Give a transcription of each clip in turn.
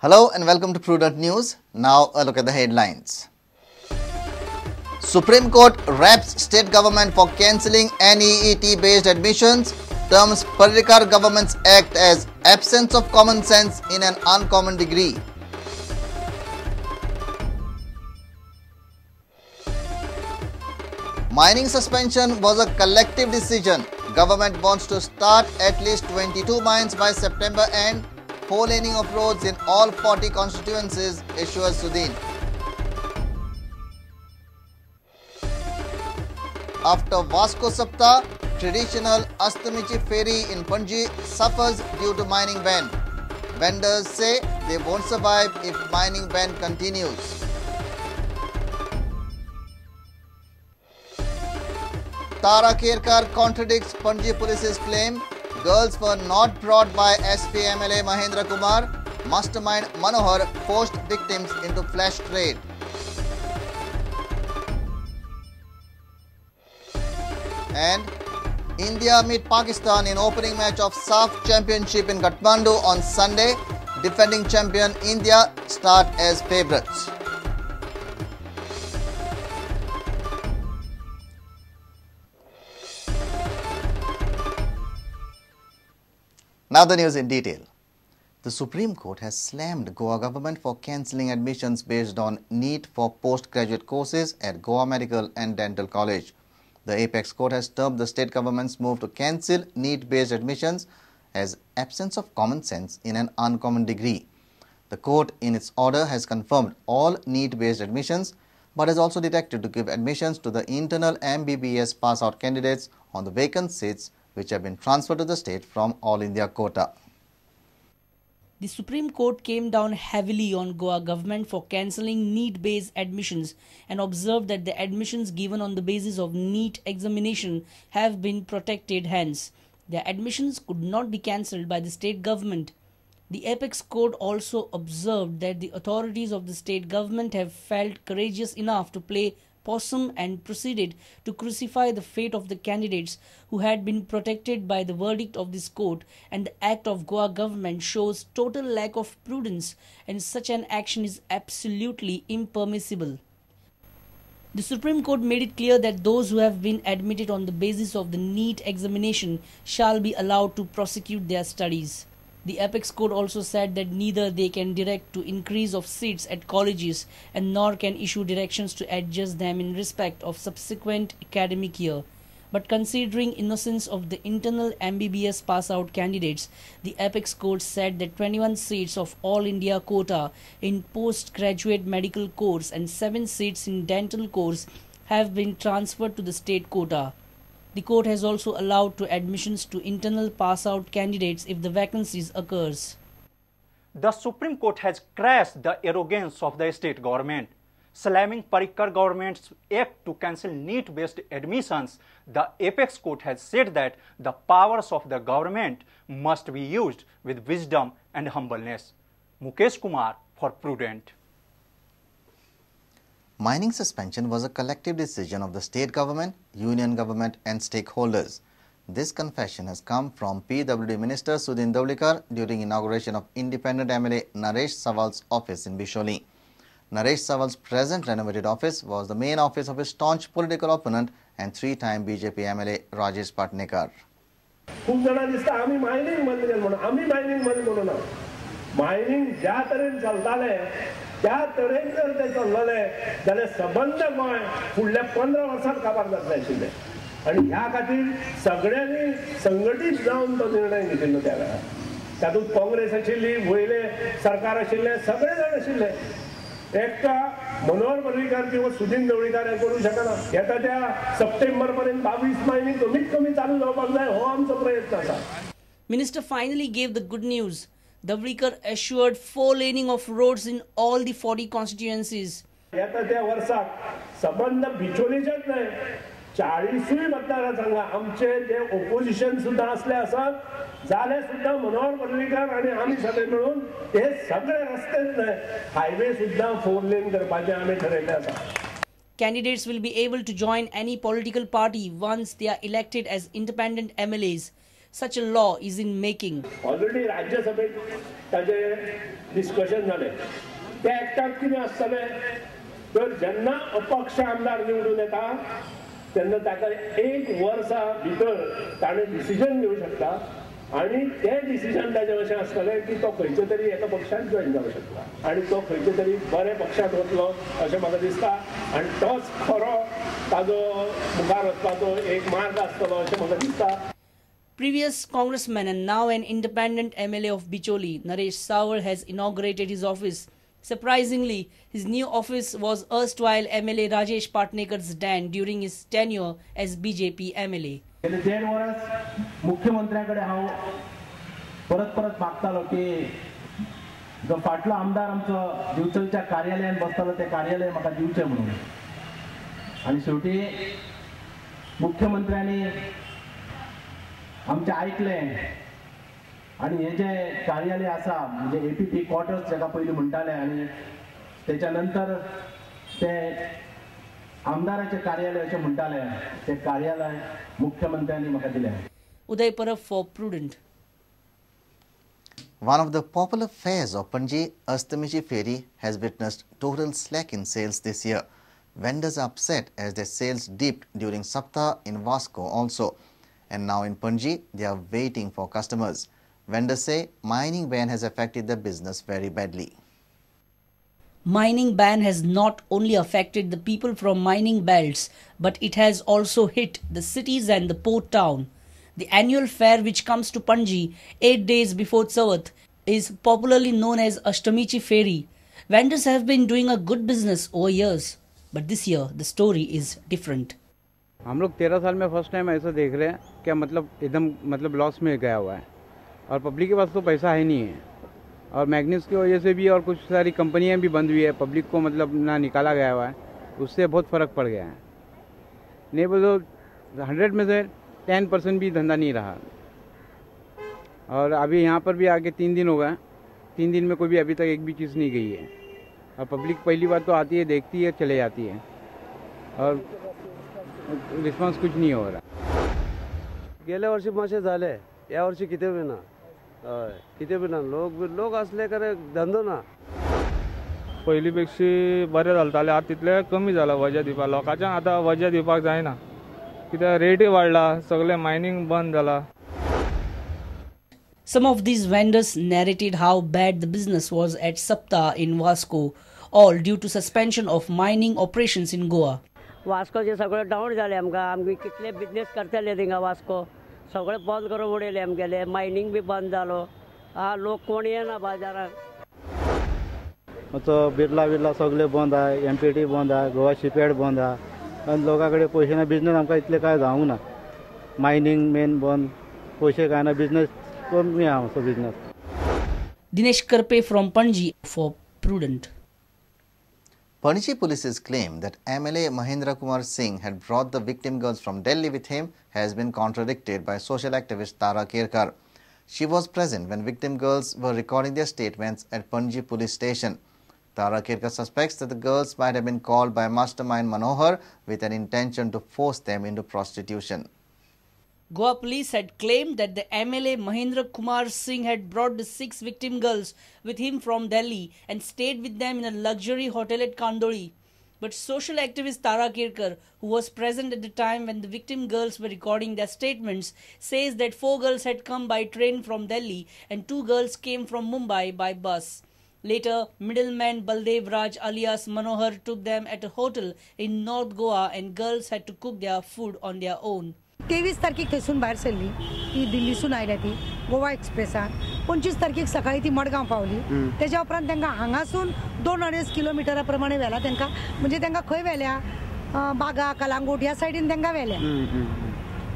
Hello and welcome to Prudent News. Now a look at the headlines. Supreme Court raps state government for cancelling NEET based admissions, terms Parrikar government's act as absence of common sense in an uncommon degree. Mining suspension was a collective decision. Government wants to start at least 22 mines by September end. 4-laning of roads in all 40 constituencies, assures Sudin. After Vasco Sapta, traditional Astamichi ferry in Panji suffers due to mining ban. Vendors say they won't survive if mining ban continues. Tara Kerkar contradicts Panji police's claim girls were not brought by SP MLA Mahendra Kumar. Mastermind Manohar forced victims into flash trade. And India meet Pakistan in opening match of SAFF Championship in Kathmandu on Sunday. Defending champion India start as favourites. Now the news in detail. The Supreme Court has slammed Goa government for cancelling admissions based on NEET for postgraduate courses at Goa Medical and Dental College. The Apex Court has termed the state government's move to cancel NEET-based admissions as absence of common sense in an uncommon degree. The court in its order has confirmed all NEET-based admissions but has also directed to give admissions to the internal MBBS pass-out candidates on the vacant seats which have been transferred to the state from All India quota. The Supreme Court came down heavily on Goa government for cancelling NEET-based admissions and observed that the admissions given on the basis of NEET examination have been protected, hence their admissions could not be cancelled by the state government. The Apex Court also observed that the authorities of the state government have felt courageous enough to play possum and proceeded to crucify the fate of the candidates who had been protected by the verdict of this court, and the act of Goa government shows total lack of prudence, and such an action is absolutely impermissible. The Supreme Court made it clear that those who have been admitted on the basis of the NEET examination shall be allowed to prosecute their studies. The Apex Court also said that neither they can direct to increase of seats at colleges and nor can issue directions to adjust them in respect of subsequent academic year. But considering innocence of the internal MBBS pass-out candidates, the Apex Court said that 21 seats of All India quota in postgraduate medical course and 7 seats in dental course have been transferred to the state quota. The court has also allowed to admissions to internal pass-out candidates if the vacancies occurs. The Supreme Court has crashed the arrogance of the state government, slamming Parrikar government's act to cancel NEET-based admissions. The Apex Court has said that the powers of the government must be used with wisdom and humbleness. Mukesh Kumar for Prudent. Mining suspension was a collective decision of the state government, union government and stakeholders. This confession has come from PWD Minister Sudin Dhavalikar during inauguration of independent MLA Naresh Sawal's office in Bisholi. Naresh Sawal's present renovated office was the main office of his staunch political opponent and three-time BJP MLA Rajesh Patnekar. खूप जणां दिसता आमी mining बंद केलें म्हणून, आमी mining बंद करूं ना. मायनिंग ज्या तरेन चलतालें त्या तरेन जर ते चल्लले जाल्यार सबंद गोंय फुडल्या 15 वर्सांत काबार जातलें आशिल्लें. आनी ह्या खातीर सगळ्यांनी संघटीत जावन तो निर्णय घेतिल्लो त्या वेळार. तातूंत काँग्रेस आशिल्ली, वयले सरकार आशिल्लें, सगळे जाण आशिल्ले. एकटा मनोहर पर्रीकर किंवा सुदीन ढवळीकर हे करूं शकना. येता त्या सप्टेंबर पर्यंत 22 मायनिंग कमीत कमी चालू जावपाक जाय हो आमचो प्रयत्न आसा. Minister finally gave the good news. Dhavalikar assured 4-laning of roads in all the 40 constituencies. येता त्या वर्साक सबंद बिचोलीचेच न्हय 40 मतदारसंघ आमचे जे ओपोजिशन सुद्धा असले आसत जाल्यार सुद्धा मनोहर पर्रीकर आनी आमी सगळे मेळून हे सगळे रस्तेच न्हय हायवे सुद्धा 4 लेन करपाचे आमी ठरयल्ले आसा. Candidates will be able to join any political party once they are elected as independent MLAs. Such a law is in making. Already राज्यसभेत ताजे डिस्कशन जालें. त्या एक्टांत कितें आसतलें तर जेन्ना अपक्ष आमदार निवडून येता तेन्ना ताका एक वर्सा भितर ताणें डिसिजन घेवं शकता आनी तें डिसिजन ताजें अशें आसतलें की तो खंयच्या तरी एका पक्षांत जॉयन जावंक शकता आनी तो खंयच्या तरी बऱ्या पक्षांत वतलो अशें म्हाका दिसता आनी तोच खरो ताजो मुखार वचपाचो एक मार्ग आसतलो अशें म्हाका दिसता. Previous congressman and now an independent MLA of Bicholi, Naresh Saval, has inaugurated his office. Surprisingly, his new office was erstwhile MLA Rajesh Patnekar's den during his tenure as BJP MLA. गेले 1.5 वर्स मुख्यमंत्र्याकडे हांव परत परत मागतालो की जो फाटलो आमदार आमचो दिवचलच्या कार्यालयान बसतालो ते कार्यालय म्हाका दिवचें म्हणून. आनी शेवटी मुख्यमंत्र्यांनी आमचें आयकलें आनी हे जे कार्यालय आसा म्हणजे APP quarters जाका पयलीं म्हणटाले आनी तेच्या नंतर ते आमदाराचें कार्यालय अशें म्हणटाले ते कार्यालय मुख्यमंत्र्यांनी म्हाका दिलें. Uday Parab for Prudent. One of the popular fairs of Panaji, Ashtamichi Feri, has witnessed total slack in sales this year. Vendors are upset as their sales dipped during Saptah in Vasco also. And now in Panaji, they are waiting for customers. Vendors say mining ban has affected their business very badly. Mining ban has not only affected the people from mining belts, but it has also hit the cities and the port town. The annual fair, which comes to Panaji 8 days before Chavath, is popularly known as Ashtamichi Feri. Vendors have been doing a good business over years, but this year the story is different. हम लोग 13 साल में first time ऐसा देख रहे हैं क्या मतलब एकदम मतलब लॉस में गया हुआ है और पब्लिक के पास तो पैसा है नहीं है और मैग्नीज की वजह से भी और कुछ सारी कंपनियां भी बंद हुई है, पब्लिक को मतलब ना निकाला गया हुआ है, उससे बहुत फ़र्क पड़ गया है. नहीं बोलो 100 में से 10% भी धंधा नहीं रहा. और अभी यहाँ पर भी आके 3 दिन हो गए, 3 दिन में कोई भी अभी तक एक भी चीज़ नहीं गई है. और पब्लिक पहली बार तो आती है, देखती है, चले जाती है और रिस्पॉन्स कुछ नहीं हो रहा. गेल्या वर्षी मातशें जालें, ह्या वर्षी कितें बी ना. हय, कितें बी ना. लोक आसले खरें धंदो ना. पयलीं पेक्षा बरें चलतालें, आतां तितलें कमी जालां. वजें दिवपाक लोकांच्यान आतां वजें दिवपाक जायना, कित्याक रेटय वाडला, सगळें मायनींग बंद जाला. Some of these vendors narrated how bad the business was at Saptah in Vasco, all due to suspension of mining operations in Goa. वास्कोचे सगळें डावन जालें आमकां. आमगे कितले बिजनेस करतले थिंगा वास्को सगळें बंद करून उडयलें आमगेलें. मायनींग बी बंद जालो. लोक कोण येना बाजाराक. आतां बिर्ला बिर्ला सगळें बंद आहा, MPT बंद आहा, गोवा शिपयार्ड बंद आहा आनी लोकां कडेन पयशे ना. बिजनेस आमकां इतले कांय जावंक ना. मायनींग मेन बंद, पयशे कांय ना, बिजनेस कमी आहा आमचो business. Dinesh Karpe from Panaji for Prudent. Panaji police's claim that MLA Mahendra Kumar Singh had brought the victim girls from Delhi with him has been contradicted by social activist Tara Kerkar. She was present when victim girls were recording their statements at Panaji police station. Tara Kerkar suspects that the girls might have been called by mastermind Manohar with an intention to force them into prostitution. Goa police had claimed that the MLA Mahendra Kumar Singh had brought the 6 victim girls with him from Delhi and stayed with them in a luxury hotel at Kandoli. But social activist Tara Kerkar, who was present at the time when the victim girls were recording their statements, says that 4 girls had come by train from Delhi and 2 girls came from Mumbai by bus. Later, middleman Baldev Raj alias Manohar took them at a hotel in North Goa and girls had to cook their food on their own. 23 तारखेक थंयसून भायर सरली ती, दिल्लीसून आयल्या ती गोवा एक्सप्रेसान. 25 तारखेक सकाळी ती मडगांव पावली. तेज्या उपरांत तांकां हांगासून 2-2.5 किलोमिटरा प्रमाणे व्हेला तांकां. म्हणजे तांकां खंय व्हेल्या, बागा कलांगूट ह्या सायडीन तांकां व्हेल्या.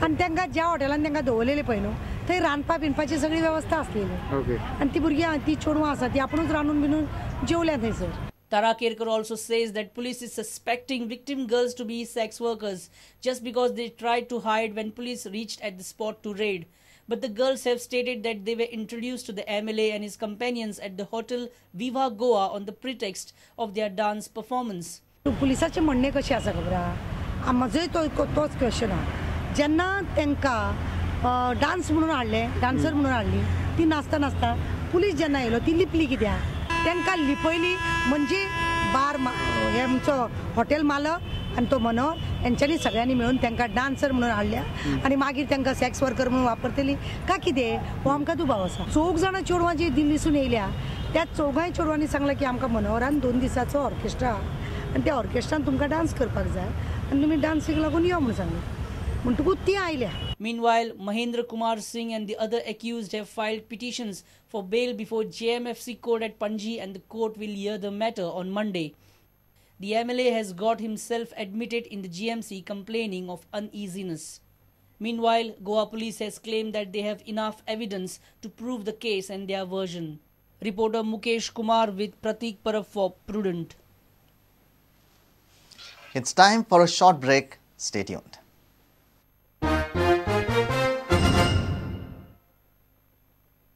आनी तांकां ज्या हॉटेलान तांकां दवरलेले पळय न्हू थंय रांदपा बिनपाची सगळी वेवस्था आसलेली. आनी ती भुरगीं ती चेडवां आसा ती आपुणूच रांदून बिनून जेवल्या थंयसर. Tara Kerkar also says that police is suspecting victim girls to be sex workers just because they tried to hide when police reached at the spot to raid. But the girls have stated that they were introduced to the MLA and his companions at the hotel Viva Goa on the pretext of their dance performance. पुलिसाचें म्हणणें कशें आसा खबर आहा, म्हजोय तोच question आहा. जेन्ना तांकां dance म्हणून हाडले, डान्सर म्हणून हाडली, ती नाचता नाचता पुलीस जेन्ना येयलो ती लिपली कित्याक? तांकां लिपयली म्हणजे बार हे आमचो हॉटेल मालक आनी तो मनोहर हेंच्यांनी सगळ्यांनी मेळून तांकां डान्सर म्हणून हाडल्या आनी मागीर तांकां सेक्स वर्कर म्हणून वापरतली का कितें हो आमकां दुबाव आसा. 4 जाणां चेडवां जी दिल्लीसून येयल्या त्या 4 चेडवांनी सांगलां की आमकां मनोहरान 2 दिसाचो ऑर्केस्ट्रा आनी त्या ऑर्केस्ट्रान तुमकां डान्स करपाक जाय आनी तुमी डान्सीक लागून यो म्हणून सांगलें म्हणटकूच ती आयल्या. Meanwhile, Mahendra Kumar Singh and the other accused have filed petitions for bail before JMFC court at Panji, and the court will hear the matter on Monday. The MLA has got himself admitted in the GMC complaining of uneasiness. Meanwhile, Goa police has claimed that they have enough evidence to prove the case and their version. Reporter Mukesh Kumar with Pratik Parab for Prudent. It's time for a short break. Stay tuned.